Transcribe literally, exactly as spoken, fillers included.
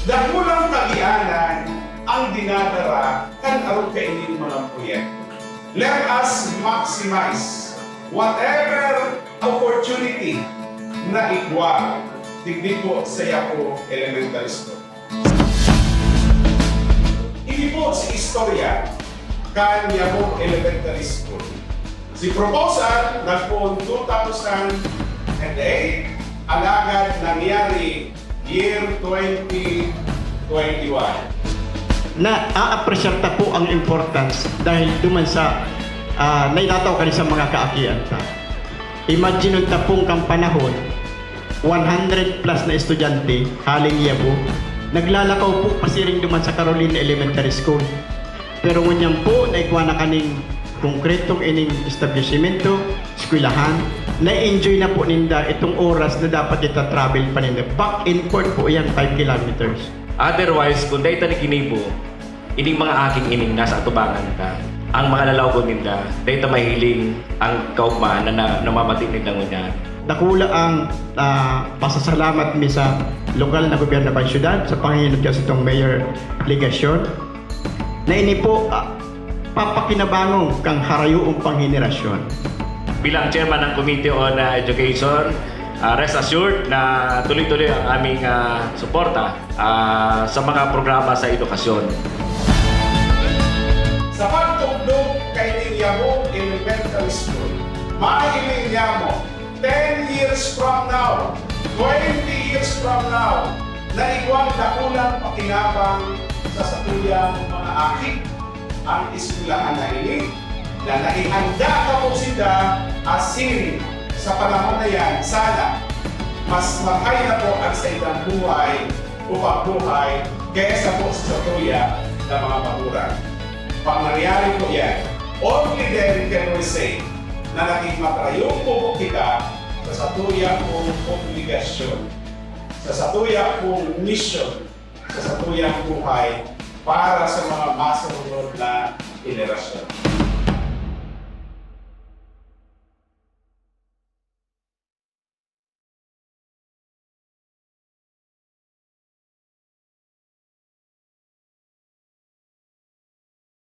Dakulang kagianan ang dinadara kan arog kaining mga proyekto. Let us maximize whatever opportunity na igwa digdi po sa Yapo Elementary School. Ini po si istorya kan Yapo Elementary School. Si proposal nagpoon two thousand eight, alagad nangyari year twenty twenty-one. Na-a-appreciate ta po ang importance dahil duman sa, ah, naitataw kani sa mga kaakian ta. Imagine ta pong kan panahon, one hundred plus na estudyante haling Yapo, naglalakaw po pasiring duman sa Carolina Elementary School. Pero ngunyan po, naigwa na kaning konkretong ining establisimento, eskwelahan, na-enjoy na po ninda itong oras na dapat ita-travel pa ninda. Back and forth po yan, five kilometers. Otherwise, kung dai ta naginibo, ining mga aking ining nasa atubangan ta, ang mga lalaw ko ninda, dai ta mahiling ang kaugma na, na namamati ninda ngunyan. Dakula ang, ah, pasasalamat mi sa lokal na gobyerno kan syudad sa panginunod sa itong Mayor Legacion, na ini po, ah, papakinabangon kan harayoong panghenerasyon. Bilang chairman ng Committee on, ah, Education, ah, rest assured na tuloy-tuloy ang aming, ah, suporta, ah, sa mga programa sa edukasyon. Sa pagtugdok kaining Yapo Elementary School, mahiling niamo, ten years from now, twenty years from now, na igwang dakulang pakinabang sa satuyang mga aki ang eskwelahan na ini, na naihanda na po sinda asin sa panahon na yan, sana mas matay na po ang saindang buhay o pagbuhay kaysa po sa satuya na mga magurang. Pag nangyari po yan, only then can we say na naging matrayumpo po kita sa satuya pong obligasyon, sa satuya pong misyon, sa satuyang buhay para sa mga masunod na henerasyon.